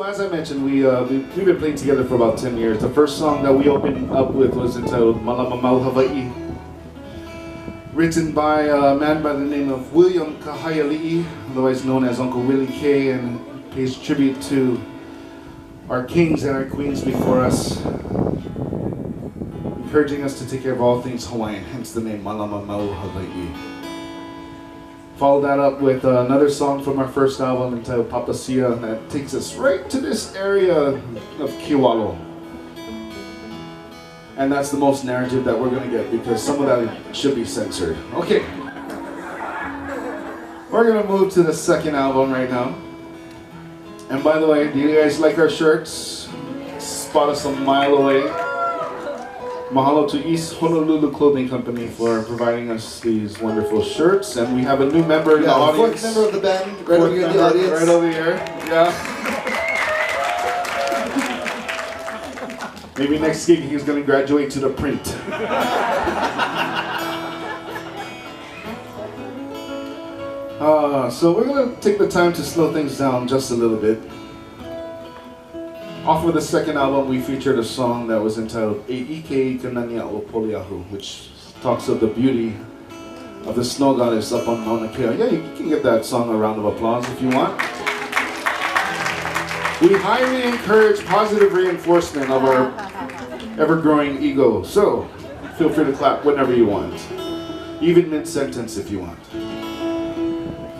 So as I mentioned, we've been playing together for about 10 years. The first song that we opened up with was entitled Malama Mau Hawaii, written by a man by the name of William Kahaiali'i, otherwise known as Uncle Willie K, and pays tribute to our kings and our queens before us, encouraging us to take care of all things Hawaiian, hence the name Malama Mau Hawaii. Follow that up with another song from our first album entitled Papasia that takes us right to this area of Kewalo. And that's the most narrative that we're gonna get because some of that should be censored. Okay. We're gonna move to the second album right now. And by the way, do you guys like our shirts? Spot us a mile away. Mahalo to East Honolulu Clothing Company for providing us these wonderful shirts. And we have a new member in the audience. Fourth member of the band, right over here in the audience. Right over here, yeah. Maybe next gig he's gonna graduate to the print. So we're gonna take the time to slow things down just a little bit. Off of the second album, we featured a song that was entitled E Ike I Ka Nani A'o Poliahu, which talks of the beauty of the snow goddess up on Mauna Kea. Yeah, you can give that song a round of applause if you want. We highly encourage positive reinforcement of our ever-growing ego, so feel free to clap whenever you want, even mid-sentence if you want.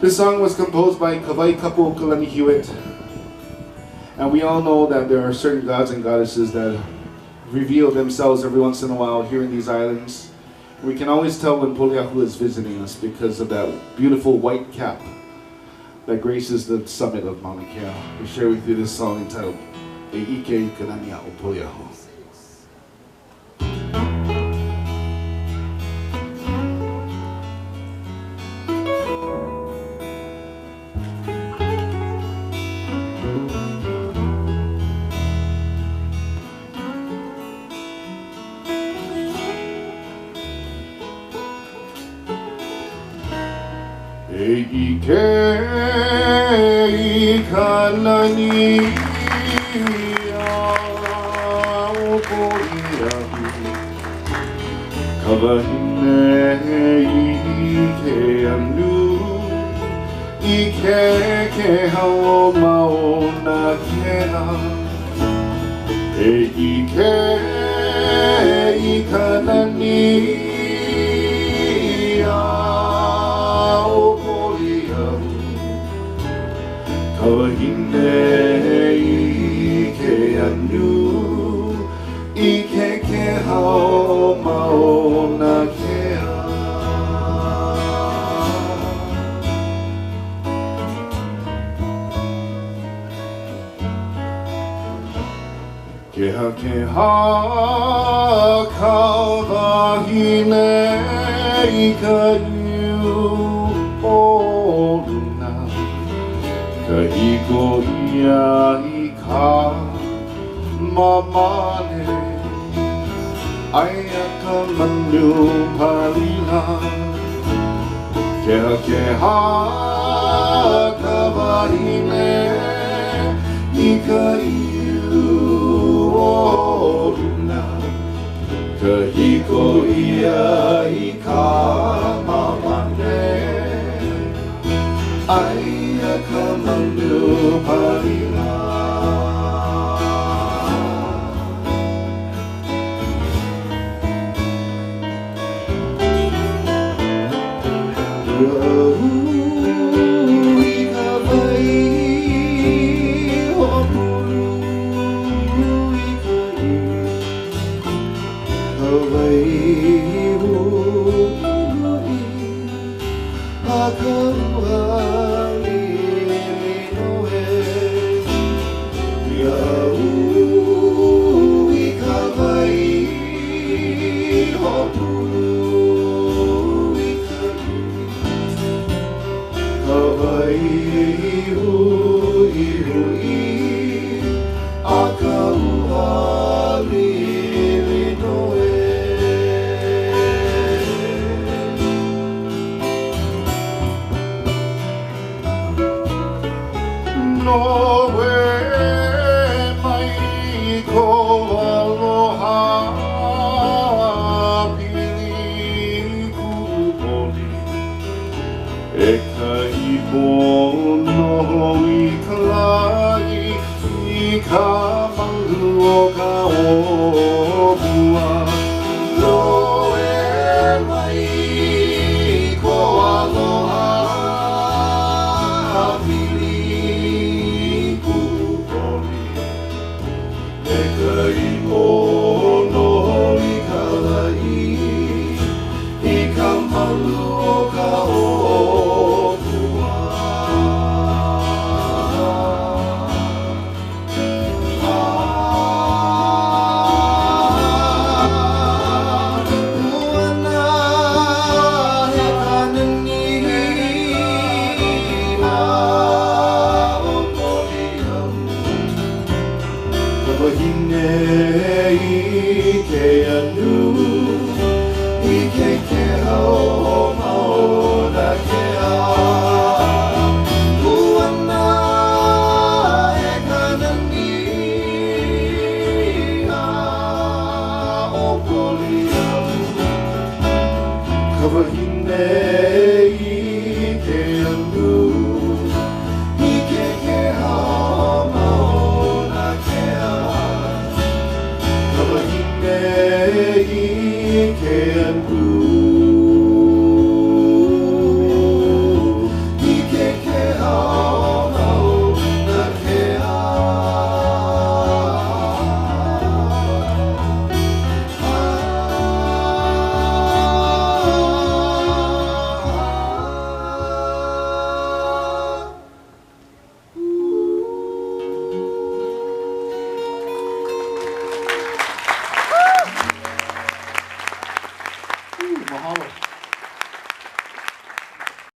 This song was composed by Kawaikapuokalani Hewitt. And we all know that there are certain gods and goddesses that reveal themselves every once in a while here in these islands. We can always tell when Poliahu is visiting us because of that beautiful white cap that graces the summit of Mauna Kea. We share with you this song entitled E Ike I Ka Nani A'o Poliahu. E ike i ka nani a'o Poliahu, ka wahine i ke anu, i ke keha o Mauna Kea. E ike i ka nani a'o Poliahu, ka wahine i ke anu, i ke keha o Mauna Kea. Keha keha ka wahine i ka iu o luna, ka hiko ia i ka mamane, aia ka manu palila. Keha keha ka wahine i ka iu o luna, ka hiko ia i ka mamane, aia ka manu palila. I ka wai ho'opulu i ka iwi, ka wai uluili. ka malu o ka ʻōpua. Lohe mai ko aloha pili kūpoli. Me ka ipo noho i ka laʻi, i ka malu o ka ʻōpua. Ua he ka nani a poli au. Ka wahine i ke anu, i ke kēhau o Mauna Kea. Ua he ka nani a poli au. Ka wahine i ke anu, i ke kēhau o Mauna Kea. Ka wahine i ke anu, i ke kēhau o Mauna Kea. Mahalo.